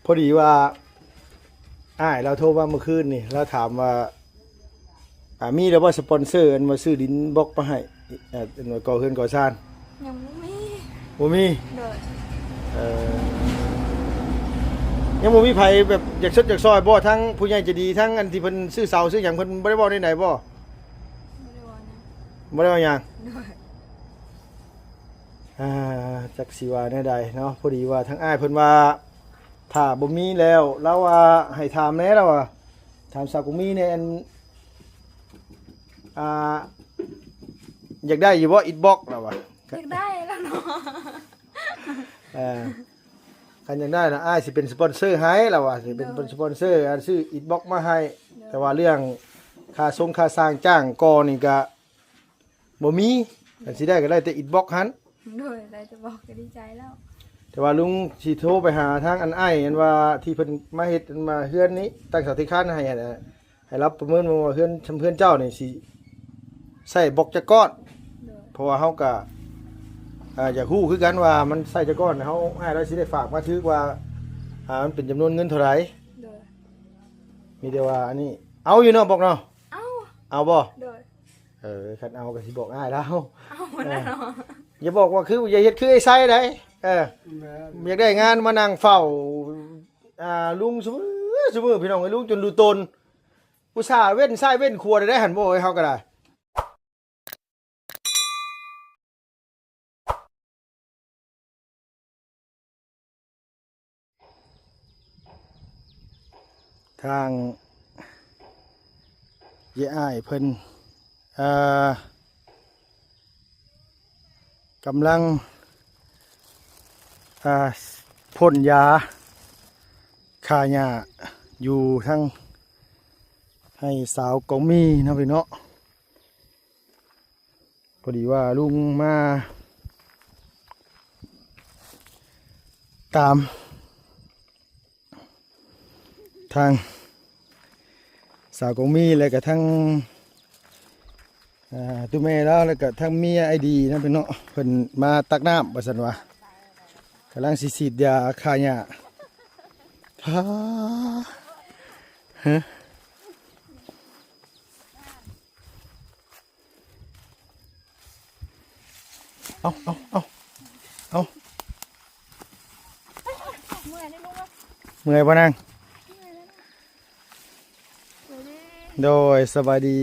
ພໍດີວ່າອ້າຍລາວໂທມາເມື່ອຄືນນີ້ ລາວຖາມວ່າ ອ່າ ມີແລ້ວບໍ່ສະປອນເຊີ ອັນວ່າຊື້ດິນບລັອກມາໃຫ້ ເອີ ອັນວ່າກໍ່ເຮືອນກໍ່ຊານ? ຍັງບໍ່ມີ. ບໍ່ມີ? ໂດຍ. ເອີ ຍັງບໍ່ມີໃຜແບບຢາກຊົດຢາກຊ່ອຍບໍ່? ທາງຜູ້ໃຫຍ່ໃຈດີ ທາງອັນທີ່ເພິ່ນຊື້ເສົາຊື້ຫຍັງ ເພິ່ນບໍ່ໄດ້ເວົ້າແນວໃດບໍ່? ບໍ່ໄດ້ເວົ້າຫຍັງ. ບໍ່ໄດ້ເວົ້າຫຍັງ? ໂດຍ. ອ່າ ຈັກຊິວ່າແນວໃດເນາະ ພໍດີວ່າທາງອ້າຍເພິ່ນວ່າ ຖ້າບໍ່ມີແລ້ວ ລາວວ່າໃຫ້ຖາມແດ່ ລາວວ່າ ຖາມສາວກຸງມີແດ່ ອັນ ອ່າ ຢາກໄດ້ຢູ່ບໍ່ ອິດບັອກ ລາວວ່າ. ຢາກໄດ້ແລ້ວເນາະ. ເອີ ຄັນຢາກໄດ້ນະ ອ້າຍຊິເປັນສະປອນເຊີໃຫ້ ລາວວ່າ ຊິເປັນ ໂດຍ ສະປອນເຊີ ອັນ ຊື້ອິດບັອກມາໃຫ້. ໂດຍ. ແຕ່ວ່າເລື່ອງຄ່າຊົງຄ່າສ້າງຈ້າງກໍ່ນີ້ກະ ບໍ່ມີ ຄັນຊິໄດ້ກໍໄດ້ແຕ່ອິດບັອກຫັ້ນ. ໂດຍ ໄດ້ແຕ່ບລັອກກໍດີໃຈແລ້ວ. ແຕ່ວ່າລຸງຊິໂທໄປຫາທາງອັນອ້າຍ ອັນວ່າທີ່ເພິ່ນມາເຮັດ ອັນມາເຮືອນນີ້ ຕັ້ງເສົາທີ່ຄານໃຫ້ຫັ້ນນະ ໃຫ້ລາວປະເມີນເບິ່ງວ່າເຮືອນ ຊຳເຮືອນເຈົ້ານີ້ຊິໃຊ້ບລັອກຈັກກ້ອນ. ໂດຍ. ເພາະວ່າເຮົາກໍ ອ່າ ຢາກຮູ້ຄືກັນວ່າມັນໃຊ້ຈັກກ້ອນ ເຮົາ ອ້າຍລາວຊິໄດ້ຝາກມາຖືກວ່າ ອ່າ ມັນເປັນຈຳນວນເງິນເທົ່າໃດ. ໂດຍ. ມີແຕ່ວ່າອັນນີ້ ເອົາຢູ່ເນາະ ບລັອກເນາະ? ເອົາ. ເອົາບໍ່? ໂດຍ. ເອີ ຄັນເອົາກໍຊິບອກອ້າຍລາວ. ເອົາແລ້ວເນາະ. ເອີ ຢ່າບອກວ່າຄື ຢ່າເຮັດຄືໄອ້ໄຊໃດ໋. ເອີ ແມ່ນ. ຢາກໄດ້ງານມານັ່ງເຝົ້າ ອ່າ ລຸງຊຸມື້ ຊຸມື້ ພີ່ນ້ອງເອີຍ ລຸງຈົນຫຼຸຕົນ ອຸດສ່າເວັ້ນຊ້າຍເວັ້ນຂວາໄດ້ຫັ້ນ ໂອ້ຍ ເຮົາກໍໄດ້. ທາງເອື້ອຍອ້າຍເພິ່ນ ເອີ ກຳລັງ ເອີ ພົ່ນຢາຂ້າຫຍ້າຢູ່ທາງໄຮ່ສາວກອງມີເນາະ ພີ່ນ້ອງເນາະ. ພໍດີວ່າລຸງມາຕາມທາງສາວກອງມີ ແລ້ວກໍທາງ ອ່າ ຕູ້ແມ່ລາວ ແລ້ວກໍທາງເມຍອ້າຍດີນະ ພີ່ນ້ອງເນາະ ເພິ່ນມາຕັກນ້ຳວ່າຊັ້ນວ່າ ກຳລັງຊິສີດຢາຂ້າຫຍ້າ. ພາ ຮະ ເອົາ ເອົາ ເອົາ ເອົາ ເມື່ອຍເດ້ລຸງເອີຍ. ເມື່ອຍບໍ່ນາງ? ເມື່ອຍແລ້ວນະ. ໂດຍ ສະບາຍດີ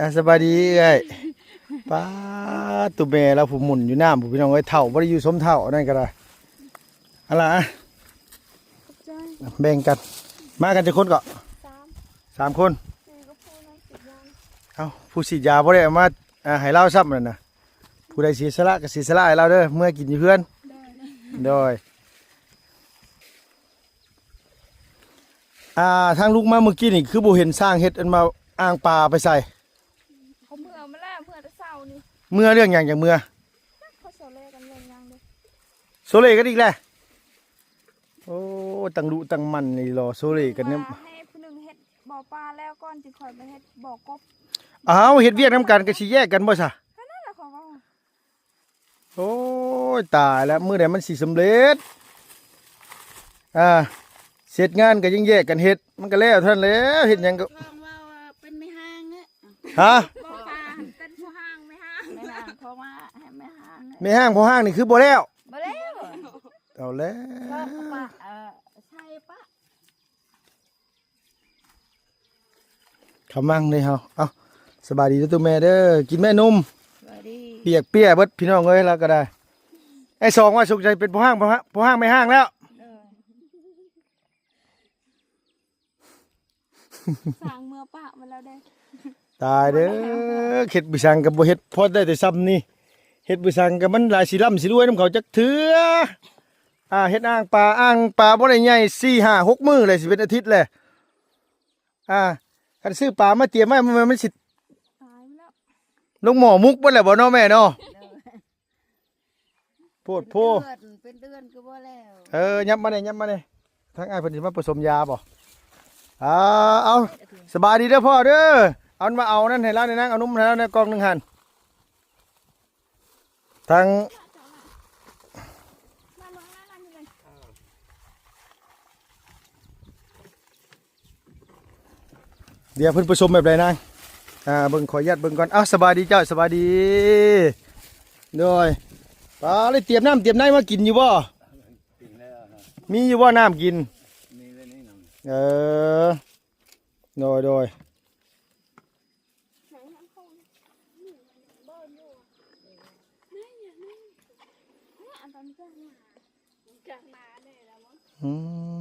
ອ່າ ສະບາຍດີເອື້ອຍ. ປ້າດ ຕູ້ແມ່ລາວຜູ້ໝຸ່ນຢູ່ນ້ຳ ພີ່ນ້ອງເອີຍ ເຖົ້າບໍ່ໄດ້ຢູ່ຊົມເຖົ້າ ອັນນັ້ນກໍໄດ້. ອັນລະ ຂອບໃຈ. ແບ່ງກັນ. ມາກັນຈັກຄົນເກາະ? ສາມ ສາມຄົນ. ເອີ ກັບຜູ້ນັ້ນສີດຢາ. ເອົ້າ ຜູ້ສີດຢາບໍ່ໄດ້ເອົາມາ ອ່າ ໃຫ້ລາວຊ້ຳນັ້ນນະ. ຜູ້ໃດເສຍສະຫຼະກໍເສຍສະຫຼະໃຫ້ລາວເດີ ເມືອກິນຢູ່ເຮືອນ. ໂດຍ ໂດຍ. ອ່າ ທາງລຸງມາມື້ກີ້ນີ້ ຄືບໍ່ເຫັນຊ່າງເຮັດອັນວ່າອ່າງປາໄປໃສ? ເຂົາເມືອມາແລ້ວ ເມືອແຕ່ເຊົ້ານີ້. ເມືອເລື່ອງຫຍັງ? ຈັ່ງເມືອ? ຈັກ ເຂົາໂຊເລກັນເລື່ອງຫຍັງເດ້. ໂຊເລກັນອີກແລ້ວ. ໂອ້ ຕັ້ງດຸຕັ້ງໝັ່ນນີ້ລະ ໂຊເລກັນນີ້. ວ່າໃຫ້ຜູ້ໜຶ່ງເຮັດບໍ່ປາແລ້ວກ່ອນ ຈຶ່ງຄ່ອຍມາເຮັດບໍ່ກົບ. ອ້າວ ເຮັດວຽກນຳກັນກໍຊິແຍກກັນບໍ່ຊະ? ກໍນັ້ນແຫຼະຂ້ອຍເວົ້າ. ໂອ້ຍ ຕາຍແລ້ວ ມື້ໃດມັນຊິສຳເລັດ? ອ່າ ເສັດງານກໍຍັງແຍກກັນເຮັດ ມັນກໍແລ້ວເທົ່ານັ້ນແຫຼະ. ເຮັດຫຍັງກໍ ເວົ້າວ່າເປັນແມ່ຮ້າງເນາະ. ຮະ? ບໍ່ປາ ເປັນພໍ່ຮ້າງແມ່ຮ້າງ. ແມ່ຮ້າງພໍ່ມາ ໃຫ້ແມ່ຮ້າງ. ແມ່ຮ້າງພໍ່ຮ້າງນີ້ຄືບໍ່ແລ້ວ? ບໍ່ແລ້ວ. ເອົາແລ້ວ ເອີ ໃສ່ປະ ຂະມັງເດ້ເຮົາ. ເອົ້າ ສະບາຍດີເດີຕູ້ແມ່ເດີ ກິນແມ່ນົມ. ສະບາຍດີ. ປຽກເປຍເບິດພີ່ນ້ອງເອີຍ ລາວກໍໄດ້. ໄອ້ສອງວ່າສົງໄສເປັນພໍ່ຮ້າງ ພໍ່ຮ້າງ ພໍ່ຮ້າງແມ່ຮ້າງແລ້ວ. ເອີ ສ້າງເມືອປະມາແລ້ວເດ້. ຕາຍເດີ ເຮັດບໍ່ສັງກໍບໍ່ເຮັດ ພໍໄດ້ແຕ່ຊ່ຳນີ້. ເຮັດບໍ່ສັງກໍມັນຫຼາຍຊິລ່ຳຊິລວຍນຳເຂົາຈັກເທື່ອ. ອ່າ ເຮັດອ່າງປາ ອ່າງປາບໍ່ໄດ້ໃຫຍ່ ສີ່ຫ້າຫົກມື້ແຫຼະ ຊິເປັນອາທິດແຫຼະ. ອ່າ ຄັນຊື້ປາມາຕຽມໄວ້ ມັນ ມັນຊິຕາຍແລ້ວ ລົງໝໍ້ມຸກເບິດແລ້ວບໍ່ເນາະແມ່ເນາະ? ໂດຍ. ໂພດໂພ ເປັນເດືອນ ເປັນເດືອນກໍບໍ່ແລ້ວ. ເອີ ຫຍັບມາແດ່ ຫຍັບມາແດ່ ທາງອ້າຍເພິ່ນຊິມາປະສົມຢາບໍ່? ອ່າ ເອົາ ສະບາຍດີເດີພໍ່ເດີ. ເອົາ ມາເອົານັ້ນໃຫ້ລາວແດ່ນາງ ເອົານົມໃຫ້ລາວແດ່ກ່ອງໜຶ່ງຫັ້ນ. ທາງ ມາເບິ່ງລາວນັ້ນເລີຍ. ເອີ ເອີ ດຽວເພິ່ນປະສົມແບບໃດນາງ? ອ່າ ເບິ່ງ ຂໍອະນຸຍາດເບິ່ງກ່ອນ. ອ້າວ ສະບາຍດີເຈົ້າ ສະບາຍດີ. ໂດຍ ປາ ໄດ້ຕຽມນ້ຳຕຽມໃນມາກິນຢູ່ບໍ່? ມີຢູ່ບໍ່ນ້ຳກິນ? ເອີ ໂດຍ ໂດຍ. ອືມ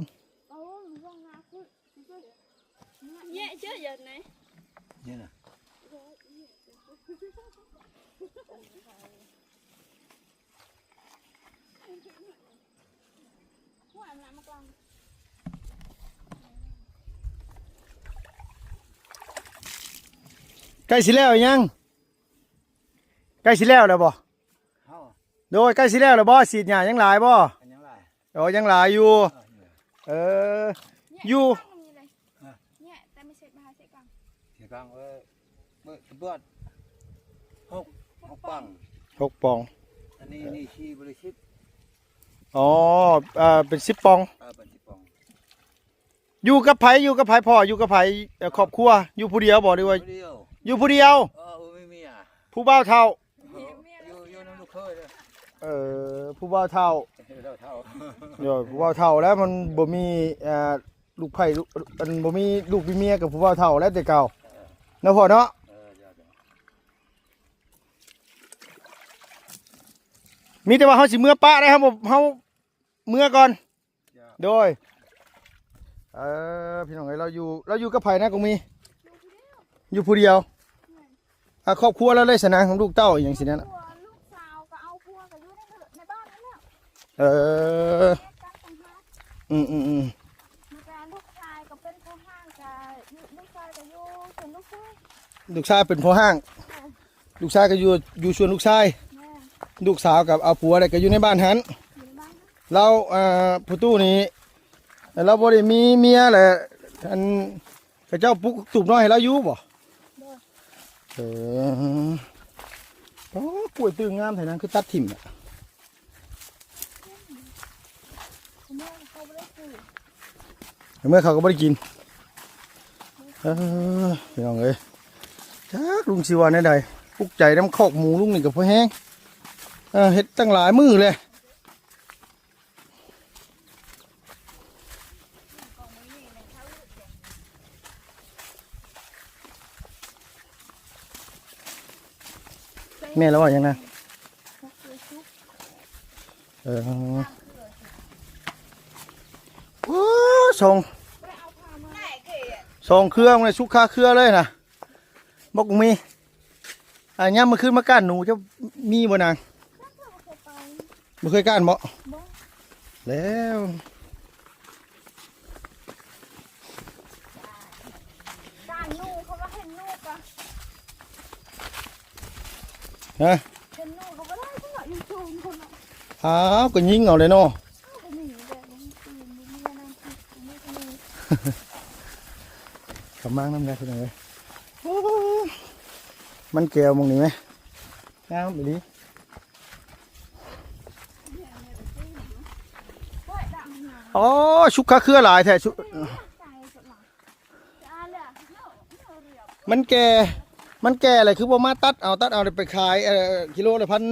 ໃກ້ຊິແລ້ວຍັງ? ໃກ້ຊິແລ້ວແລ້ວບໍ່? ເຮົາ ໂດຍ ໃກ້ຊິແລ້ວແລ້ວບໍ່? ສີດຫຍ້າຍັງຫຼາຍບໍ່? ຍັງຫຼາຍ ໂອ້ ຍັງຫຼາຍຢູ່. ເອີ ເອີ ຢູ່ ແຍະ ແຕ່ໄມ່ເສັດ ມາໃສ່ກັງ ໃສ່ກັງ ເອີ ເບິດ ເບິດ ຫົກ ຫົກປອງ ຫົກປອງ. ອັນນີ້ ນີ້ສີ່ ບໍລິສິດ. ອໍ ເອີ ເປັນສິບປອງ ເອີ ເປັນສິບປອງ. ຢູ່ກັບໃຜ? ຢູ່ກັບໃຜພໍ່? ຢູ່ກັບໃຜ? ເອີ ຄອບຄົວ ຢູ່ຜູ້ດຽວບໍ່ ຫຼືວ່າ? ຢູ່ຜູ້ດຽວ ຢູ່ຜູ້ດຽວ. ເອີ ບໍ່ມີເມຍ ຜູ້ບ່າວເຖົ້າ ເອີ ຢູ່ ຢູ່ນຳລູກເຂີຍເດີ. ເອີ ຜູ້ບ່າວເຖົ້າ ເອີ ເຖົ້າ ເອີ ຜູ້ບ່າວເຖົ້າແລ້ວ ມັນບໍ່ມີ ເອີ ລູກໃພ້ລູກ ອັນ ບໍ່ມີລູກມີເມຍກັບຜູ້ບ່າວເຖົ້າແລ້ວແຕ່ເກົ່າ ເອີ ເນາະພໍ່ເນາະ. ເອີ ເຈົ້າ ເຈົ້າ ມີແຕ່ວ່າເຮົາຊິເມືອປະໄດ໋ ເຮົາບໍ່ ເຮົາເມືອກ່ອນ. ໂດຍ ເອີ ພີ່ນ້ອງເອີຍ ລາວຢູ່ ລາວຢູ່ກັບໃຜນະ ກົງມີ? ຢູ່ຜູ້ດຽວ ຢູ່ຜູ້ດຽວ. ແມ່ນ ອ່າ ຄອບຄົວລາວເລີຍຊັ້ນນະ ຂອງລູກເຕົ້າອີ່ຫຍັງຊີ້ນະ. ຄອບຄົວ ລູກສາວກໍເອົາຜົວກໍຢູ່ໃນ ໃນບ້ານນັ້ນແຫຼະ. ເອີ ແຍກກັນຕ່າງຫາກ. ອືມໆໆ ແລ້ວກໍລູກຊາຍກໍເປັນພໍ່ຫ້າງ ກໍຢູ່ ລູກຊາຍກໍຢູ່ສວນລູກຊາຍ. ລູກຊາຍເປັນພໍ່ຫ້າງ. ແມ່ນ ລູກຊາຍກໍຢູ່ ຢູ່ສວນລູກຊາຍ. ແມ່ນ ລູກສາວກໍເອົາຜົວແລ້ວ ກໍຢູ່ໃນບ້ານຫັ້ນ. ຢູ່ໃນບ້ານ ລາວ ເອີ ພໍ່ຕູ້ນີ້ ລາວບໍ່ໄດ້ມີເມຍແຫຼະ ອັນ ເຂົາເຈົ້າປຸກຕູບນ້ອຍໃຫ້ລາວຢູ່ບໍ່? ບໍ່. ເອີ ໂອ້ ກ້ວຍຕື້ງາມແທ້ນາງ ຄືຕັດຖິ້ມນະ. ເມື່ອເຂົາກໍບໍ່ໄດ້ກິນ ເອີ ພີ່ນ້ອງເອີຍ ຈັກລຸງຊິວ່າແນວໃດ. ປຸກໃຈນຳຄອກໝູລຸງນີ້ກໍພໍແຮງ ເອີ ເຮັດຕັ້ງຫຼາຍມື້ແລ້ວ. ແມ່ລາວວ່າຫຍັງນະ? ເອີ ໂອ້ ສອງ ສອງເຄືອນີ້ ສຸກຄາເຄືອເລີຍນະ. ບໍ່ມີ ອ່າ ຍາມມື້ຄືນມາກ້ານໜູ ເຈົ້າມີບໍ່ນາງ? ບໍ່ເຄີຍກ້ານບໍ່? ບໍ່. ແລ້ວ ກ້ານໜູ ເຂົາວ່າເຫັນໜູກະ ຮະ? ເຫັນໜູກະບໍ່ໄດ້ ເພິ່ນວ່າຢູ່ສູງພຸ້ນນະ. ອ້າວ ກໍຍິງເອົາເລີຍເນາະ. ເອົາ ບໍ່ມີແບບນີ້ ບໍ່ມີແນວນັ້ນ ບໍ່ມີ ບໍ່ມີ. ກຳມາງນຳໄດ້ພີ່ນ້ອງເອີຍ. ໂອ້ ມັນແກ້ວໝ່ອງນີ້ແມ ງາມອີ່ຫຼີ. ອໍ ສຸກຄາເຄືອຫຼາຍແທ້ ສຸ ມັນແກ່ ມັນແກ່ແລ້ວ ຄືບໍ່ມາຕັດເອົາ ຕັດເອົາໄປຂາຍ ເອີ ກິໂລລະພັນ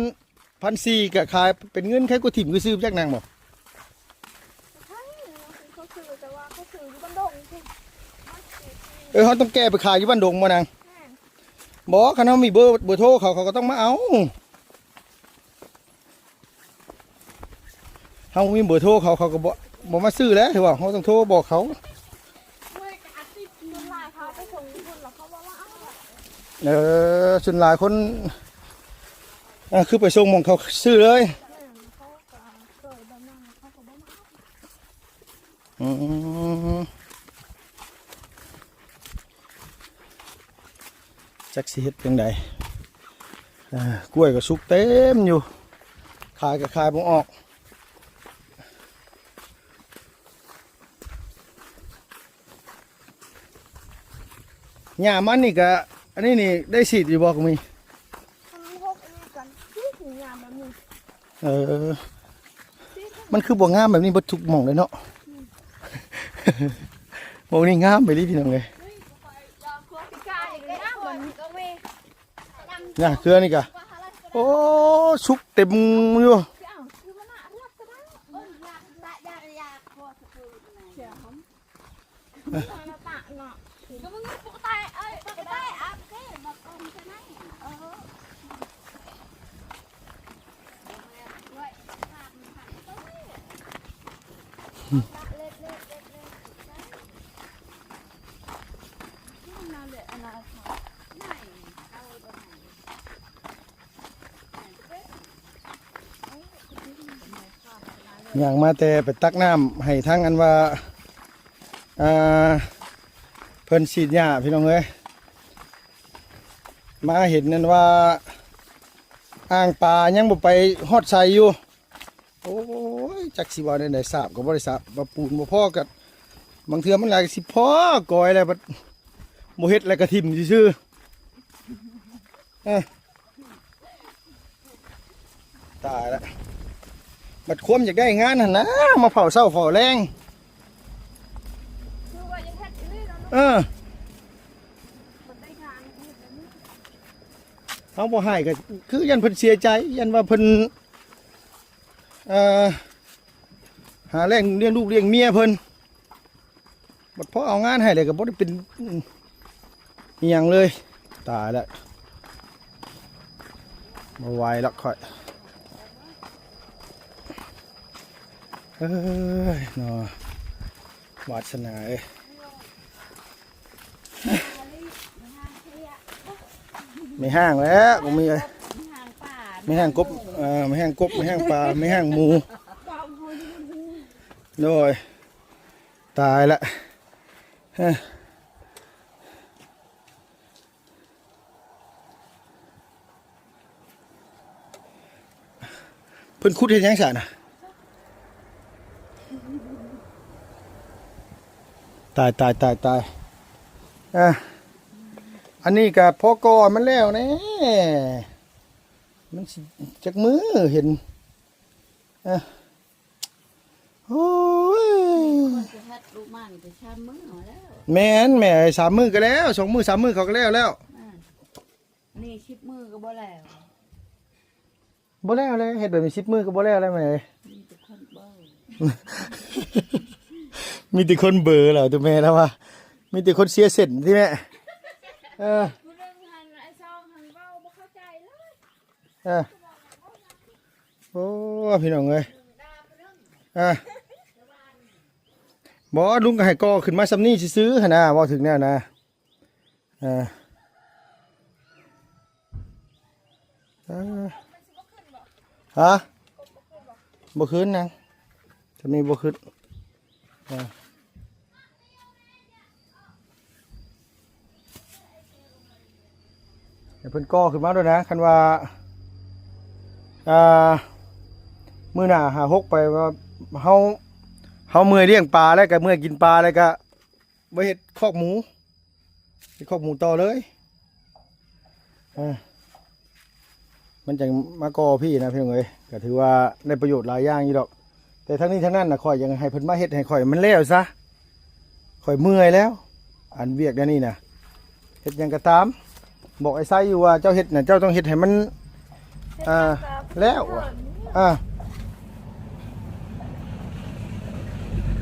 ພັນສີ່ ກໍຂາຍເປັນເງິນ ໃຄກວ່າຖິ້ມຊື່ໆ ຈັກນາງບໍ່? ເຂົາຊື້ ແຕ່ວ່າເຂົາຊື້ຢູ່ບ້ານດົງພຸ້ນ. ເອີ ເຮົາຕ້ອງແກ່ໄປຂາຍຢູ່ບ້ານດົງບໍ່ນາງ? ແມ່ນ. ບໍ່ ຄັນເຮົາມີເບີ ເບີໂທເຂົາ ເຂົາກໍຕ້ອງມາເອົາ. ເຮົາມີເບີໂທເຂົາ ເຂົາກໍບໍ່ ບໍ່ມາຊື້ແລ້ວ ຄືວ່າເຮົາຕ້ອງໂທບອກເຂົາ. ເອີ ສ່ວນຫຼາຍຄົນ ເອີ ຄືໄປສົ່ງໝ່ອງເຂົາຊື້ເລີຍ. ອືມ ຈັກຊິເຮັດຈັ່ງໃດ. ເອີ ກ້ວຍກໍສຸກເຕັມຢູ່ ຂາຍກໍຂາຍບໍ່ອອກ. ຫຍ້າມັນນີ້ກະ ອັນນີ້ນີ້ໄດ້ສີດຢູ່ບໍ່? ກໍມີ ມັນຫົກອັນນີ້ກັນ ສີດຫຍ້າແບບນີ້. ເອີ ມັນຄືບໍ່ງາມແບບນີ້ເບິດທຸກໝ່ອງເລີຍເນາະ. ອືມ ໝ່ອງນີ້ງາມໄປລີພີ່ນ້ອງເອີຍ. ນີ້ກໍໄປຢາມ ນະ ເຄືອນີ້ກະ ໂອ້ ສຸກເຕັມຢູ່. ຍ່າງມາແຕ່ໄປຕັກນ້ຳໃຫ້ທາງອັນວ່າ ອ່າ ເພິ່ນສີດຫຍ້າພີ່ນ້ອງເອີຍ. ມາເຫັນນັ້ນວ່າ ອ່າງປາຍັງບໍ່ໄປຮອດໃສຢູ່. ໂອ້ຍ ຈັກຊິເວົ້າແນວໃດ ສາບກໍບໍ່ໄດ້ສາບ ວ່າປູນບໍ່ພໍກໍ ບາງເທື່ອມັນຫຼາຍກໍຊິພໍກອຍແລ້ວ ບັດບໍ່ເຮັດແລ້ວກໍຖິ້ມຊື່ໆ. ເອີ ຕາຍລະ ບັດຄວາມຢາກໄດ້ງານຫັ້ນນະ ມາເຝົ້າເຊົ້າເຝົ້າແລງ. ຄືວ່າຢາກເຮັດອີ່ຫຼີເນາະ ເອີ ບັດໄດ້ງານເຮັດແບບນີ້ ເຮົາບໍ່ໃຫ້ກໍຄືຢ້ານເພິ່ນເສຍໃຈ ຢ້ານວ່າເພິ່ນ ເອີ ຫາແລ້ງລ້ຽງລູກລ້ຽງເມຍເພິ່ນ. ບັດພໍເອົາງານໃຫ້ແລ້ວກໍບໍ່ໄດ້ເປັນອີ່ຫຍັງເລີຍ. ຕາຍລະ ບໍ່ໄຫວລະຂ້ອຍ ເອີຍເນາະ ວາດສະໜາເອີຍ. ແມ່ຮ້າງແລ້ວ ບໍ່ມີເອີຍ ແມ່ຮ້າງກບ ເອີ ແມ່ຮ້າງກບ ແມ່ຮ້າງປາ ແມ່ຮ້າງໝູ. ໂດຍ ຕາຍລະ ເອີ ເພິ່ນຂຸດເຮັດຫຍັງຊະນະ? ຕາຍ ຕາຍ ຕາຍ ຕາຍ. ອ່າ ອັນນີ້ກະພໍກ່ອມັນແລ້ວແນ່ ມັນຊິຈັກມື້ເຫັນ ອ່າ ໂອ້ຍ ແມ່ນແມ່ ສາມມື້ກໍແລ້ວ ສອງມື້ສາມມື້ເຂົາກໍແລ້ວແລ້ວ. ອ່າ ນີ້ສິບມື້ກໍບໍ່ແລ້ວ ບໍ່ແລ້ວແລ້ວ ເຮັດແບບນີ້ສິບມື້ກໍບໍ່ແລ້ວແລ້ວແມ່ເອີຍ. ມີແຕ່ຄົນເບີ ມີແຕ່ຄົນເບີແລ້ວ ໂຕແມ່ລາວວ່າ ມີແຕ່ຄົນເສຍເສັ້ນຕິແມ່. ເອີ ຜູ້ໜຶ່ງຫັ້ນ ໄອ້ຊອງຫັ້ນເວົ້າບໍ່ເຂົ້າໃຈເລີຍ. ເອີ ໂອ້ ພີ່ນ້ອງເອີຍ ອ່າ ບໍ່ ລຸງກໍໃຫ້ກໍ່ຂຶ້ນມາສ່ຳນີ້ຊື່ໆຫັ້ນນະ ເວົ້າເຖິງແນວນະ. ເອີ ເອີ ຮະ ບໍ່ຂຶ້ນນະ ຈະມີບໍ່ຂຶ້ນ ເອີ ໃຫ້ເພິ່ນກໍ່ຂຶ້ນມາໂລດນະ ຄັນວ່າ ອ່າ ມື້ໜ້າຫາຫົກໄປວ່າ ເຮົາ ເຮົາເມື່ອຍລ້ຽງປາແລ້ວ ກໍເມື່ອຍກິນປາແລ້ວ ກໍ ບໍ່ເຮັດຄອກໝູ ເຮັດຄອກໝູຕໍ່ເລີຍ ເອີ ມັນຈັ່ງມາກໍ່ພີ້ນະພີ່ນ້ອງເອີຍ. ກໍຖືວ່າໄດ້ປະໂຫຍດຫຼາຍຢ່າງຢູ່ດອກ ແຕ່ທັງນີ້ທັງນັ້ນນະ ຂ້ອຍຢາກໃຫ້ເພິ່ນມາເຮັດໃຫ້ຂ້ອຍມັນແລ້ວຊະ ຂ້ອຍເມື່ອຍແລ້ວ ອັນວຽກແນວນີ້ນະ. ເຮັດຫຍັງກໍຕາມ ບອກອ້າຍໄຊຢູ່ວ່າເຈົ້າເຮັດນະ ເຈົ້າຕ້ອງເຮັດໃຫ້ມັນ ອ່າ ແລ້ວ ອ່າ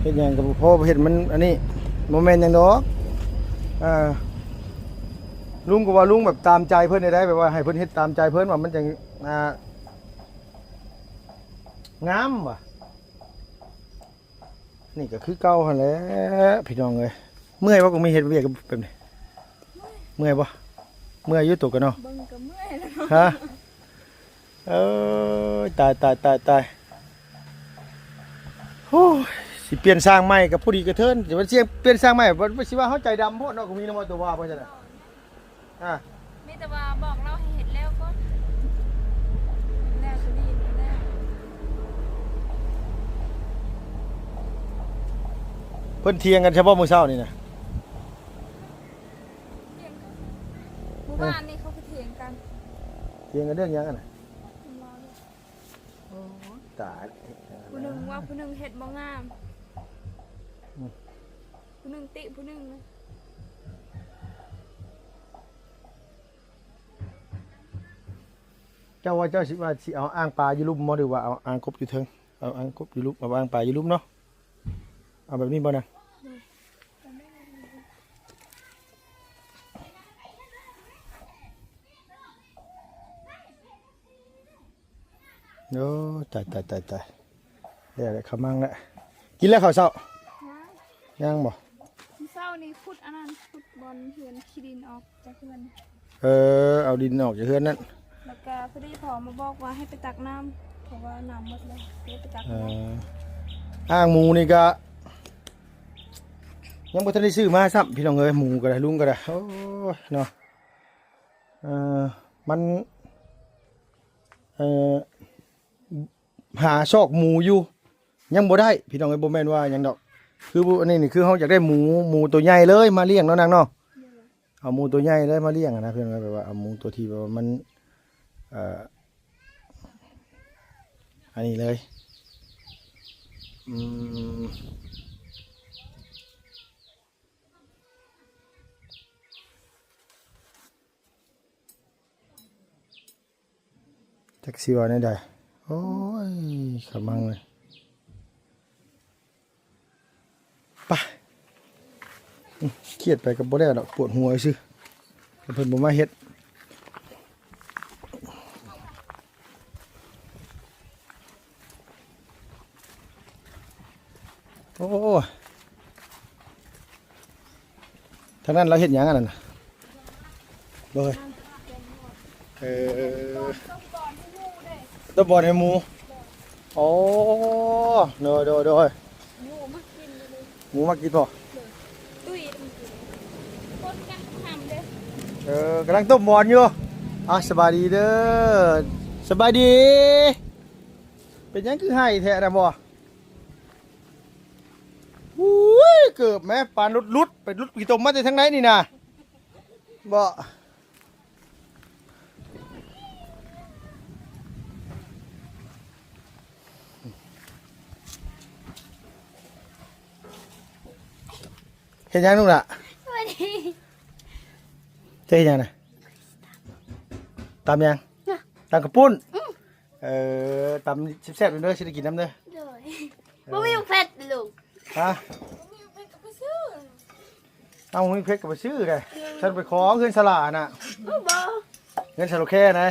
ເຮັດຫຍັງກໍບໍ່ພໍເຮັດມັນອັນນີ້ ບໍ່ແມ່ນຫຍັງດອກ. ອ່າ ລຸງກໍວ່າລຸງແບບຕາມໃຈເພິ່ນໄດ້ ແບບວ່າໃຫ້ເພິ່ນເຮັດຕາມໃຈເພິ່ນວ່າມັນຈັ່ງ ອ່າ ງາມວ່າ. ນີ້ກໍຄືເກົ່າຫັ້ນແຫຼະພີ່ນ້ອງເອີຍ. ເມື່ອຍບໍ່ ກໍມີເຮັດວຽກແບບນີ້ ເມື່ອຍບໍ່? ເມື່ອຍຢູ່ໂຕກັນເນາະ ເບິ່ງກໍເມື່ອຍແລ້ວເນາະ ຮະ. ເອີຍ ຕາຍ ຕາຍ ຕາຍ ຕາຍ. ໂອ້ຍ ຊິປ່ຽນຊ່າງໃໝ່ກໍພໍດີກະເທີນ ຊິວ່າປ່ຽນຊ່າງໃໝ່ ວ່າຊິວ່າເຮົາໃຈດຳໂພດເນາະ ກໍມີນຳໂຕວ່າບໍ່ຊັ້ນນະ. ອ່າ ມີແຕ່ວ່າບອກລາວໃຫ້ເຮັດແລ້ວກ່ອນ ເຮັດແລ້ວໂຕນີ້ແລ້ວ. ເພິ່ນຖຽງກັນຊະບໍ່ມື້ເຊົ້ານີ້ນະ? ຖຽງກັນ ມື້ວານນີ້ເຂົາກໍຖຽງກັນ. ຖຽງກັນເລື່ອງຫຍັງຫັ້ນນະ? ໂອ້ ຕາຍ. ຜູ້ໜຶ່ງວ່າຜູ້ໜຶ່ງເຮັດບໍ່ງາມ ອືມ ຜູ້ໜຶ່ງຕິຜູ້ໜຶ່ງນະ. ເຈົ້າວ່າເຈົ້າຊິວ່າຊິເອົາອ່າງປາຢູ່ລຸ່ມບໍ່ ຫຼືວ່າເອົາອ່າງກົບຢູ່ເທິງ? ເອົາອ່າງກົບຢູ່ລຸ່ມ ເອົາອ່າງປາຢູ່ລຸ່ມເນາະ. ເອົາແບບນີ້ບໍ່ນະ? ໂອ້ ຕາຍ ຕາຍ ຕາຍ ຕາຍ ແລ້ວແຫຼະ ຂະມັງແຫຼະ. ກິນແລ້ວເຂົ້າເຊົ້າ? ຍັງ ຍັງບໍ່? ມື້ເຊົ້ານີ້ຂຸດອັນນັ້ນ ຂຸດບ່ອນເຮືອນ ຂີ້ດິນອອກຈາກເຮືອນ. ເອີ ເອົາດິນອອກຈາກເຮືອນນັ້ນ ແລ້ວກະພໍດີພໍ່ມາບອກວ່າໃຫ້ໄປຕັກນ້ຳ ເພາະວ່ານ້ຳໝົດແລ້ວ ເລີຍໄປຕັກ. ເອີ ອ່າງໝູນີ້ກະຍັງບໍ່ທັນໄດ້ຊື້ມາຊ້ຳ ພີ່ນ້ອງເອີຍ. ໝູກະໄດ້ ລຸງກະໄດ້ ໂອ້ຍເນາະ. ເອີ ມັນ ເອີ ຫາຊອກໝູຢູ່ ຍັງບໍ່ໄດ້ ພີ່ນ້ອງເອີຍ. ບໍ່ແມ່ນວ່າຫຍັງດອກ ຄືອັນນີ້ນີ້ ຄືເຮົາຢາກໄດ້ໝູ ໝູໂຕໃຫຍ່ເລີຍມາລ້ຽງເນາະ ນາງເນາະ. ເອົາໝູໂຕໃຫຍ່ເລີຍມາລ້ຽງນະ ເພື່ອນວ່າ ແບບວ່າເອົາໝູໂຕທີ່ແບບວ່າມັນ ເອີ ອັນນີ້ເລີຍ. ອືມ ຈັກຊິວ່າແນວໃດ. ໂອ້ຍ ຂະມັງເລີຍ ປະ ຄຽດໄປກະບໍ່ແລ້ວດອກ ປວດຫົວຊື່ ເພິ່ນບໍ່ມາເຮັດ. ໂອ້ ທາງນັ້ນລາວເຮັດຫຍັງອັນນັ້ນນະ? ເບິ່ງ ເອີ ຕົ້ມບ່ອນໃຫ້ໝູ. ໂອ້ ໂດຍ ໂດຍ ໂດຍ ໝູມັກກິນບໍ່? ເອີ ກຳລັງຕົ້ມບ່ອນຢູ່. ອ່າ ສະບາຍດີເດີ ສະບາຍດີ. ເປັນຫຍັງຄືໄຫ້ແທ້ນະບໍ່? ອຸ້ຍ ເກີບແມ້ ປານຫຼຸດໆ ໄປຫຼຸດຂີ້ຕົມມາແຕ່ທາງໃດນີ້ນະ? ບໍ່ ເຮັດຫຍັງລູກຫຼ້າ? ສະບາຍດີ. ເຈົ້າເຮັດຫຍັງນະ? ຕຳຫຍັງ? ນະ ຕຳເຂົ້າປຸ້ນ. ອືມ ເອີ ຕຳແຊບໆເດີ ຊິໄດ້ກິນນຳເດີ. ໂດຍ ເອີ ບໍ່ມີໝາກເຜັດເດ້ລູກ. ຮະ? ບໍ່ມີໝາກເຜັດກະໄປຊື້. ເອົ້າ ບໍ່ມີເຜັດກະໄປຊື້ເດ້. ອືມ ຊັ້ນໄປຂໍເຮືອນສາລານະ. ໂອ້ ບໍ່ ເຮືອນສາໂລແຄນະ. ອ່າ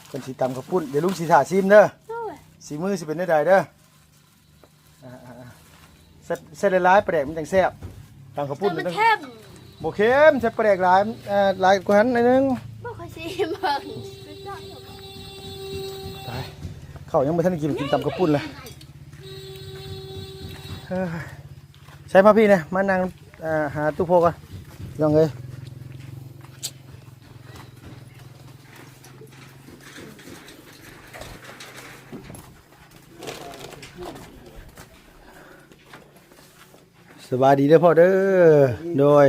ເພິ່ນຊິຕຳເຂົ້າປຸ້ນ ດຽວລຸງຊິຖ້າຊີມເດີ. ໂດຍ ສີມືຊິເປັນແນວໃດເດີ. ອ່າໆໆ ໃສ່ ໃສ່ຫຼາຍໆ ປາແດກມັນຈັ່ງແຊບ. ຕຳເຂົ້າປຸ້ນ ແຕ່ມັນເຄັມ. ບໍ່ເຄັມ ໃສ່ປາແດກຫຼາຍ ເອີ ຫຼາຍກວ່າຫັ້ນໜ້ອຍໜຶ່ງ. ບໍ່ ຂ້ອຍຊິເບິ່ງ. ຕາຍ ເຂົ້າຍັງບໍ່ທັນໄດ້ກິນ ກິນຕຳເຂົ້າປຸ້ນລະ. ເອີ ໃສ່ມາພີ້ນະ ມານັ່ງ ເອີ ຫາຕູ້ພໍ່ກ່ອນ ນ້ອງເອີຍ. ສະບາຍດີເດີພໍ່ເດີ. ໂດຍ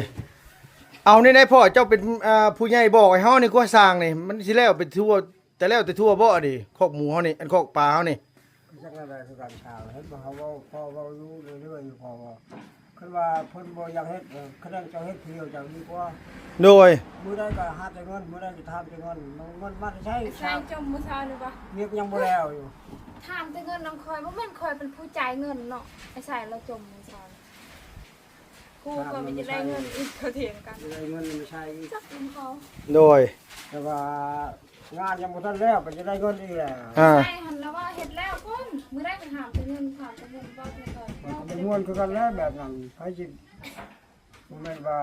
ເອົາ ແນວໃດພໍ່ ເຈົ້າເປັນ ອ່າ ຜູ້ໃຫຍ່ ບອກໃຫ້ເຮົານີ້ ກວາດສ້າງນີ້ ມັນຊິແລ້ວໄປທົ່ວ ແຕ່ແລ້ວແຕ່ທົ່ວບໍ່ ອັນນີ້ ຄອກໝູເຮົານີ້ ອັນ ຄອກປາເຮົານີ້? ຈັກແນວໃດຄືກັນ ຊ່າງ ເຫັນບໍ່ ເຮົາເວົ້າ ພໍ່ເວົ້າຢູ່ເລື້ອຍໆ ພໍ່ວ່າ ຄັນວ່າເພິ່ນບໍ່ຢາກເຮັດ ເອີ ຄັນເຈົ້າເຮັດຜູ້ດຽວເຈົ້າດີກວ່າ. ໂດຍ ມື້ໃດກະຫາແຕ່ເງິນ ມື້ໃດກະຖາມແຕ່ເງິນ ເງິນມາແຕ່ໃສ? ໄອ້ຊາຍຈົ່ມມື້ເຊົ້ານີ້ບໍ່? ວຽກຍັງບໍ່ແລ້ວຢູ່. ຖາມແຕ່ເງິນນຳຂ້ອຍ ບໍ່ແມ່ນຂ້ອຍເປັນຜູ້ຈ່າຍເງິນເນາະ. ໄອ້ຊາຍລາວຈົ່ມມື້ເຊົ້ານີ້ ຄູເຂົາໄປຈະໄດ້ເງິນອີກ ເຂົາຖຽງກັນ ຈະໄດ້ເງິນມາໃຊ້ອີກ ຈັກນຳເຂົາ. ໂດຍ ແຕ່ວ່າງານຍັງບໍ່ທັນແລ້ວ ໄປຈະໄດ້ເງິນອີກແລ້ວ. ອ່າ ໃຊ່ຫັ້ນລະວ່າເຮັດແລ້ວພຸ້ນ ມື້ໃດກະຖາມແຕ່ເງິນ ຖາມແຕ່ເງິນ ເວົ້າແຕ່ເງິນ. ມັນກະບໍ່ມ່ວນຄືກັນແຫຼະແບບນັ້ນ ໃຜຊິ ບໍ່ແມ່ນວ່າ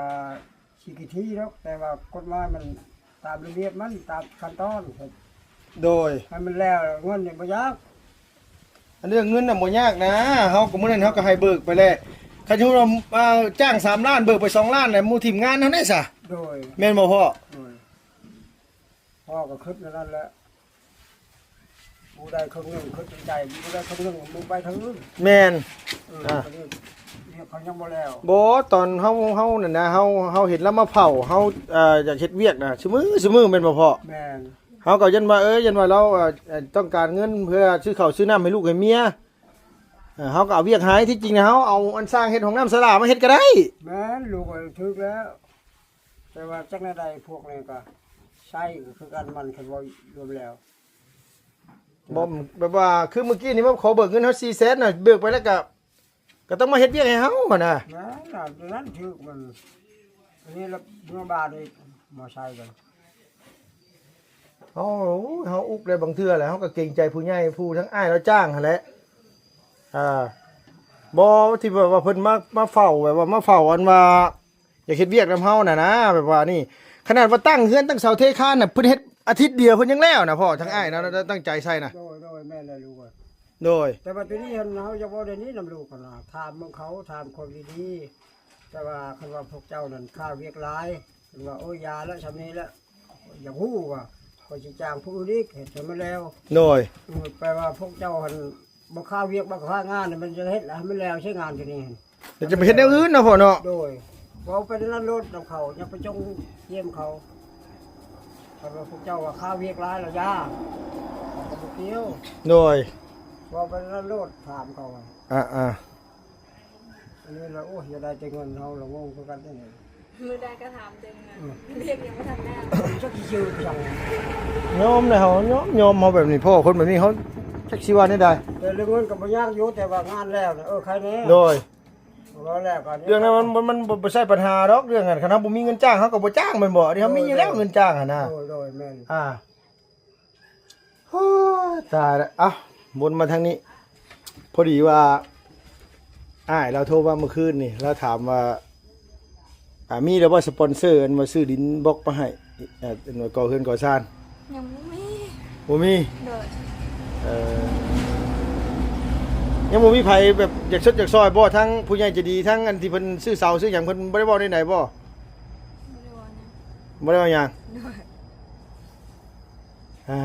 ຊິຂີ້ຖີ່ດອກ ແຕ່ວ່າກົດໝາຍມັນຕາມລະບຽບມັນ ຕາມຂັ້ນຕອນ. ໂດຍ ໃຫ້ມັນແລ້ວ ເງິນນີ້ບໍ່ຍາກ. ອັນເລື່ອງເງິນນະບໍ່ຍາກນະ ເຮົາກະມື້ນັ້ນເຮົາກະໃຫ້ເບີກໄປແລ້ວ. ຄັນສົມມຸດວ່າ ເອີ ຈ້າງສາມລ້ານ ເບີກໄປສອງລ້ານແລ້ວ ໝູ່ຖິ້ມງານເຮົາໄດ້ສະ. ໂດຍ ແມ່ນບໍ່ພໍ່? ໂດຍ ພໍ່ກະຄຶດແນວນັ້ນແຫຼະ ຜູ້ໃດຄົນໜຶ່ງຄຶດໃນໃຈ ຜູ້ໃດຄົນໜຶ່ງ ມຶງໄປທາງອື່ນ. ແມ່ນ ເອີ ອ່າ ເຂົາຍັງບໍ່ແລ້ວ. ບໍ່ ຕອນເຮົາ ເຮົານັ້ນນະ ເຮົາ ເຮົາເຫັນລາວມາເຝົ້າ ເຮົາ ເອີ ຢາກເຮັດວຽກນະ ຊຸມື້ ຊຸມື້ແມ່ນບໍ່ພໍ່? ແມ່ນ ເຮົາກະຢ້ານວ່າ ເອີ ຢ້ານວ່າລາວ ເອີ ຕ້ອງການເງິນເພື່ອຊື້ເຂົ້າຊື້ນ້ຳໃຫ້ລູກໃຫ້ເມຍ. ເອີ ເຮົາກໍເອົາວຽກໃຫ້ ທີ່ຈິງນະ ເຮົາເອົາອັນຊ່າງເຮັດຫ້ອງນ້ຳສາລາມາເຮັດກໍໄດ້. ແມ່ນ ລູກເອີຍ ຖືກແລ້ວ. ແຕ່ວ່າຈັກແນວໃດພວກນີ້ກໍໃຊ້ກໍຄືກັນ ມັນຄັນເວົ້າລວມແລ້ວ. ບໍ່ ແບບວ່າຄືມື້ກີ້ນີ້ມາຂໍເບີກເງິນເຮົາສີ່ແສນນະ ເບີກໄປແລ້ວກໍ ກໍຕ້ອງມາເຮັດວຽກໃຫ້ເຮົາຫັ້ນນະ. ແມ່ນລະ ນັ້ນຖືກມັນ ອັນນີ້ລະເມື່ອບາດນີ້ມາໃຊ້ກັນ. ເຮົາ ເຮົາອຸກແລ້ວ ບາງເທື່ອແຫຼະ ເຮົາກໍເກງໃຈຜູ້ໃຫຍ່ ຜູ້ທາງອ້າຍລາວຈ້າງຫັ້ນແຫຼະ. ອ່າ ບໍ່ ທີ່ແບບວ່າເພິ່ນມາ ມາເຝົ້າ ແບບວ່າມາເຝົ້າ ອັນວ່າ ຢາກເຮັດວຽກນຳເຮົານະນະ ແບບວ່ານີ້ ຂະໜາດວ່າຕັ້ງເຮືອນຕັ້ງເສົາເທຄານນະ ເພິ່ນເຮັດອາທິດດຽວເພິ່ນຍັງແລ້ວນະພໍ່. ທາງອ້າຍນະ ໂດຍ ຕັ້ງໃຈໃສ່ນະ. ໂດຍ ໂດຍ ແມ່ນແຫຼະລູກເອີຍ. ໂດຍ ແຕ່ວ່າຕົວນີ້ຫັ້ນ ເຮົາຢາກເວົ້າແນວນີ້ນຳລູກຫັ້ນນະ ຖາມເບິ່ງເຂົາ ຖາມຄົນດີໆ. ແຕ່ວ່າຄັນວ່າພວກເຈົ້ານັ້ນຄາວຽກຫຼາຍ ເພິ່ນວ່າ ໂອ້ຍ ຢ່າແລ້ວ ຊ່ຳນີ້ແລ້ວ ຢາກຮູ້ວ່າ ຂ້ອຍຊິຈ້າງຜູ້ອື່ນອີກ ເຮັດໃຫ້ມັນແລ້ວ. ໂດຍ ເອີ ແປວ່າພວກເຈົ້າຫັ້ນ ບໍ່ຄາວຽກ ບໍ່ຄາວງານ ມັນຈະເຮັດໃຫ້ມັນແລ້ວໃຊ້ງານຕົວນີ້. ແລ້ວຈະໄປເຮັດແນວອື່ນເນາະພໍ່ເນາະ. ໂດຍ ເວົ້າໄປນັ້ນໂລດນຳເຂົາ ຢ່າໄປຈົ່ງຢ້ຽມເຂົາ. ຄັນວ່າພວກເຈົ້າວ່າຄາວຽກຫຼາຍແລ້ວຢ່າ ເຂົາກໍບໍ່ກ່ຽວ. ໂດຍ ເວົ້າໄປນັ້ນໂລດ ຖາມເຂົາ. ອ່າໆ ອັນນີ້ລະ ໂອ້ຍ ຢາກໄດ້ແຕ່ເງິນ ເຮົາລະງົງຄືກັນເດ້. ມື້ໃດກໍຖາມແຕ່ເງິນ ອືມ ວຽກຍັງບໍ່ທັນແລ້ວ ຈັກຊິຊື່ຫຍັງ. ຍອມແລ້ວ ຍອມ ຍອມເຮົາແບບນີ້ ພໍ່ຄົນແບບນີ້ເຮົາຈັກຊິວ່າແນວໃດ. ແຕ່ເລື່ອງເງິນກໍບໍ່ຍາກຢູ່ ແຕ່ວ່າງານແລ້ວນະ ເອີ ໃຄແນ່. ໂດຍ ເວົ້າແລ້ວກໍ ເລື່ອງນັ້ນມັນ ມັນ ມັນບໍ່ ບໍ່ໃຊ່ບັນຫາດອກ ເລື່ອງນັ້ນ ຄັນເຮົາບໍ່ມີເງິນຈ້າງ ເຮົາກໍບໍ່ຈ້າງແມ່ນບໍ່? ອັນນີ້ເຮົາມີຢູ່ແລ້ວເງິນຈ້າງຫັ້ນນະ. ໂດຍ ໂດຍ ແມ່ນ. ອ່າ ໂອ້ຍ ຕາຍລະ. ເອົ້າ ວົນມາທາງນີ້ ພໍດີວ່າ ອ້າຍລາວໂທມາເມື່ອຄືນນີ້ ລາວຖາມວ່າ ອ່າ ມີແລ້ວບໍ່ສະປອນເຊີ ອັນວ່າຊື້ດິນບລັອກມາໃຫ້ ເອີ ອັນວ່າກໍ່ເຮືອນກໍ່ຊານ? ຍັງບໍ່ມີ. ບໍ່ມີ? ໂດຍ. ເອີ ຍັງບໍ່ມີໃຜແບບຢາກຊົດຢາກຊ່ອຍບໍ່? ທັງຜູ້ໃຫຍ່ໃຈດີ ທັງອັນທີ່ເພິ່ນຊື້ເສົາຊື້ຫຍັງ ເພິ່ນບໍ່ໄດ້ເວົ້າແນວໃດບໍ່? ບໍ່ໄດ້ເວົ້າຫຍັງ. ບໍ່ໄດ້ເວົ້າຫຍັງ? ໂດຍ. ອ່າ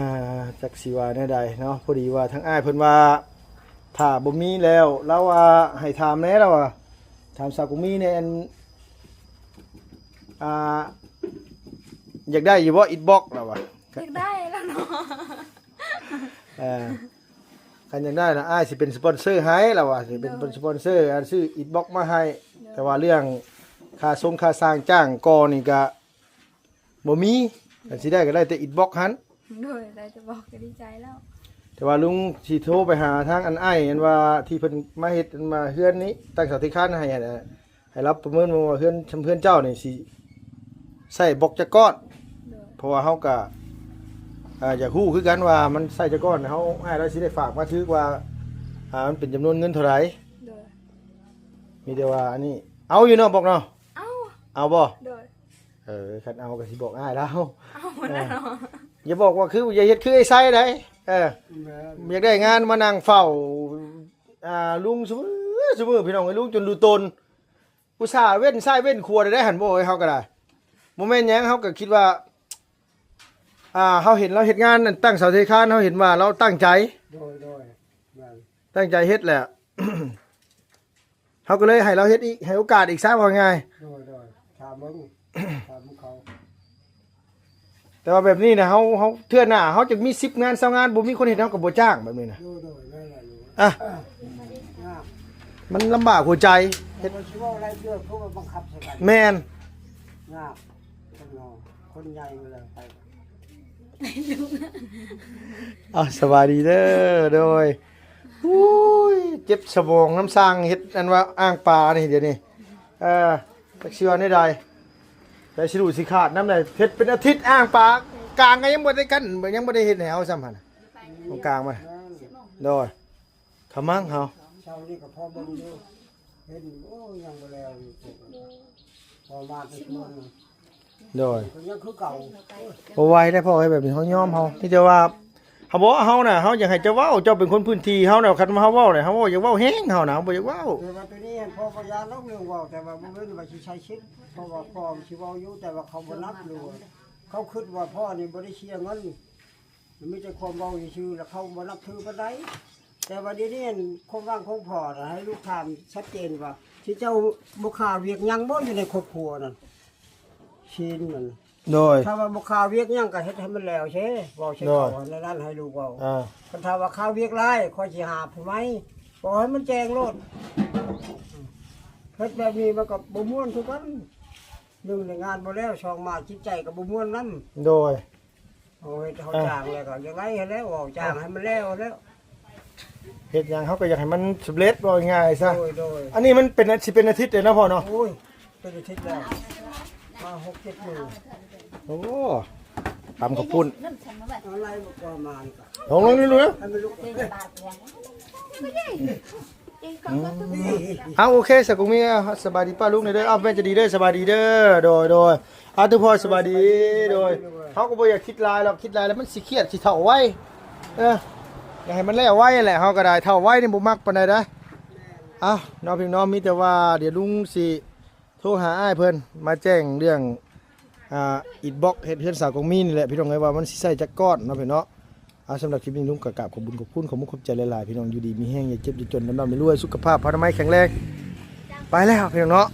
ຈັກຊິວ່າແນວໃດເນາະ ພໍດີວ່າທາງອ້າຍເພິ່ນວ່າ ຖ້າບໍ່ມີແລ້ວ ລາວວ່າໃຫ້ຖາມແດ່ ລາວວ່າ ຖາມສາວກຸມີແດ່ ອັນ ອ່າ ຢາກໄດ້ຢູ່ບໍ່ອິດບັອກ ລາວວ່າ. ຢາກໄດ້ແລ້ວເນາະ. ເອີ ຄັນຢາກໄດ້ນະ ອ້າຍຊິເປັນສະປອນເຊີໃຫ້ ລາວວ່າ ຊິເປັນ ໂດຍ ສະປອນເຊີ ອັນຊື້ອິດບັອກມາໃຫ້. ໂດຍ. ແຕ່ວ່າເລື່ອງຄ່າຊົງຄ່າຊ່າງຈ້າງກໍ່ນີ້ກະ ບໍ່ມີ ຄັນຊິໄດ້ກໍໄດ້ແຕ່ອິດບັອກຫັ້ນ. ໂດຍ ໄດ້ແຕ່ບລັອກກໍດີໃຈແລ້ວ. ແຕ່ວ່າລຸງຊິໂທໄປຫາທາງອັນອ້າຍ ອັນວ່າທີ່ເພິ່ນມາເຮັດ ອັນວ່າເຮືອນນີ້ ຕັ້ງເສົາເທຄານໃຫ້ຫັ້ນນະ ໃຫ້ລາວປະເມີນເບິ່ງວ່າເຮືອນ ເຮືອນເຈົ້ານີ້ຊິໃຊ້ບລັອກຈັກກ້ອນ. ໂດຍ. ເພາະວ່າເຮົາກໍ ອ່າ ຢາກຮູ້ຄືກັນວ່າມັນໃຊ້ຈັກກ້ອນ ເຮົາ ອ້າຍລາວຊິໄດ້ຝາກມາຖືກວ່າ ອ່າ ມັນເປັນຈຳນວນເງິນເທົ່າໃດ. ໂດຍ. ມີແຕ່ວ່າອັນນີ້ ເອົາຢູ່ເນາະບລັອກເນາະ. ເອົາ. ເອົາບໍ່? ໂດຍ. ເອີ ຄັນເອົາກໍຊິບອກອ້າຍລາວ. ເອົາແລ້ວເນາະ. ເອີ ຢ່າບອກວ່າຄື ຢ່າເຮັດຄືໄອ້ໄຊໃດ. ເອີ ແມ່ນ. ຢາກໄດ້ງານມານັ່ງເຝົ້າ ອ່າ ລຸງຊຸມື້ ຊຸມື້ ພີ່ນ້ອງເອີຍ ລຸງຈົນຫຼຸຕົນ ອຸດສ່າເວັ້ນຊ້າຍເວັ້ນຂວາໄດ້ຫັ້ນບໍ່ເອີຍ. ເຮົາກໍໄດ້ ບໍ່ແມ່ນຫຍັງ ເຮົາກໍຄິດວ່າ ອ່າ ເຮົາເຫັນລາວເຮັດງານ ອັນ ຕັ້ງເສົາເທຄານ ເຮົາເຫັນວ່າລາວຕັ້ງໃຈ. ໂດຍ ໂດຍ ແມ່ນ. ຕັ້ງໃຈເຮັດແຫຼະ ເຮົາກໍເລີຍໃຫ້ລາວເຮັດອີກ ໃຫ້ໂອກາດອີກຊະ ເວົ້າງ່າຍ. ໂດຍ ໂດຍ ຖາມເບິ່ງ ຖາມເຂົາ. ແຕ່ວ່າແບບນີ້ນະ ເຮົາ ເຮົາ ເທື່ອໜ້າເຮົາຈະມີສິບງານ ຊາວງານ ບໍ່ມີຄົນເຮັດ ເຮົາກໍບໍ່ຈ້າງ ແບບນີ້ນະ. ໂດຍ ໂດຍ ແມ່ນແຫຼະ. ອ່ະ ຍາກ ມັນລຳບາກຫົວໃຈ ເຮັດ ຊິເວົ້າຫຼາຍເທື່ອ ຄືວ່າບັງຄັບໃສ່ກັນ. ແມ່ນ. ຍາກ ຄົນເຮົາ ຄົນໃຫຍ່ແລ້ວໄປ. ເອົາ ສະບາຍດີເດີ. ໂດຍ. ໂອ້ຍ ເຈັບສະໝອງນຳຊ່າງເຮັດ ອັນວ່າອ່າງປານີ້ ດຽວນີ້ ເອີ ຈັກຊິວ່າແນວໃດ ໃຈຊິຫຼຸດຊິຂາດນຳໃດ. ເຮັດເປັນອາທິດ ອ່າງປາກາງກໍຍັງບໍ່ໄດ້ກັນ ຍັງບໍ່ໄດ້ເຮັດໃຫ້ເຮົາຊ້ຳຫັ້ນນະ ຕອງກາງມັນ. ໂດຍ. ຂະມັງເຮົາ ເຊົ້ານີ້ກໍພໍເບິ່ງຢູ່ ເຫັນ ໂອ້ ຍັງບໍ່ແລ້ວຢູ່ ພໍມາແຕ່ຊ່ວງ ໂດຍ ກໍຍັງຄືເກົ່າ. ບໍ່ໄຫວໄດ໋ພໍ່ເອີຍ ແບບນີ້ເຮົາຍອມ ເຮົາມີແຕ່ວ່າ ເຮົາບໍ່ ເຮົານະ ເຮົາຢາກໃຫ້ເຈົ້າເວົ້າ ເຈົ້າເປັນຄົນພື້ນທີ່ ເຮົານະ ຄັນວ່າເຮົາເວົ້ານະ ເຮົາເວົ້າ ຢາກເວົ້າແຮງ ເຮົານະ ເຮົາບໍ່ຢາກເວົ້າ. ແຕ່ວ່າຕົວນີ້ພໍ່ບໍ່ຢາກດອກເລື່ອງເວົ້າ ແຕ່ວ່າບໍ່ແມ່ນວ່າຊິໃຊ້ສິດ ເພາະວ່າພໍ່ມັນຊິເວົ້າຢູ່ ແຕ່ວ່າເຂົາບໍ່ນັບ ຫຼືວ່າເຂົາຄິດວ່າພໍ່ນີ້ບໍ່ໄດ້ເສຍເງິນ ມີແຕ່ຄວາມເວົ້າຊື່ໆ ແລ້ວເຂົາບໍ່ນັບຖືປານໃດ. ແຕ່ວ່າດຽວນີ້ ອັນ ຄວາມຫວັງຂອງພໍ່ນະ ໃຫ້ລູກຖາມຊັດເຈນວ່າ ທີ່ເຈົ້າບໍ່ຄາວຽກຫຍັງບໍ່ ຢູ່ໃນຄອບຄົວນັ້ນ ຊີນນັ້ນ. ໂດຍ. ຖ້າວ່າບໍ່ຄາວຽກຫຍັງກໍເຮັດໃຫ້ມັນແລ້ວເຊ ເວົ້າໃສ່ເຂົາ ໂດຍ ນັ້ນໃຫ້ລູກເວົ້າ. ອ່າ ຄັນຖ້າວ່າຄາວຽກຫຼາຍ ຂ້ອຍຊິຫາຜູ້ໃໝ່. ກໍໃຫ້ມັນແຈ້ງໂລດ. ເຮັດແບບນີ້ມັນກໍບໍ່ມ່ວນຄືກັນ. ໜຶ່ງ ໃນງານບໍ່ແລ້ວ, ສອງ ມາຈິດໃຈກໍບໍ່ມ່ວນນຳ. ໂດຍ ເຮົາເຮັດເຮົາ ອ່າ ຈ້າງແລ້ວກໍຢ່າງໃດຫັ້ນແຫຼະ, ເວົ້າຈ້າງໃຫ້ມັນແລ້ວແລ້ວ. ເຮັດຫຍັງເຮົາກໍຢາກໃຫ້ມັນສຳເລັດ ເວົ້າງ່າຍໆຊະ. ໂດຍ ໂດຍ. ອັນນີ້ມັນເປັນ ຊິເປັນອາທິດແລ້ວເນາະພໍ່ເນາະ? ໂອ້ຍ ເປັນອາທິດແລ້ວ, ມາຫົກເຈັດມື້. ໂອ້ ຕຳເຂົ້າປຸ້ນ ອາໄລບໍ່ປະມານກໍ ລອງໆດູເດີ້. ໃຫ້ມັນລຸກ ອືມ ເອົາ ໂອເຄ ສາວກົງມີ ສະບາຍດີປ້າລຸງເດີ້. ເອົາ ແມ່ໃຈດີເດີ້ ສະບາຍດີເດີ້. ໂດຍ ໂດຍ. ອາ ຕຸພໍ່ ສະບາຍດີ. ໂດຍ. ເຮົາກໍບໍ່ຢາກຄິດຫຼາຍດອກ, ຄິດຫຼາຍແລ້ວມັນຊິຄຽດ ຊິເຖົ້າໄວ. ເອີ ຢາກໃຫ້ມັນແລ້ວໄວຫັ້ນແຫຼະ, ເຮົາກໍໄດ້ເຖົ້າໄວນີ້ບໍ່ມັກປານໃດເດ້. ເອົາເນາະ ພີ່ນ້ອງເນາະ, ມີແຕ່ວ່າດຽວລຸງຊິໂທຫາອ້າຍເພິ່ນ ມາແຈ້ງເລື່ອງ ອ່າ ອິດບລັອກເຮັດເຮືອນສາວກົງມີນີ້ແຫຼະ ພີ່ນ້ອງເອີຍ, ວ່າມັນຊິໃຊ້ຈັກກ້ອນເນາະ ພີ່ນ້ອງເນາະ. ອ່າ ສຳລັບຄລິບນີ້ ລຸງກໍກາບຂອບບຸນຂອບຄຸນ ຂອບມຸກຂອບໃຈຫຼາຍໆ ພີ່ນ້ອງ ຢູ່ດີມີແຮງ ຢ່າເຈັບຢ່າຈົນ ລ່ຳໆລວຍໆ ສຸຂະພາບພະນາໄມແຂງແຮງ. ໄປແລ້ວ ພີ່ນ້ອງເນາະ,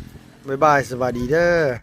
ບາຍບາຍ ສະບາຍດີເດີ້.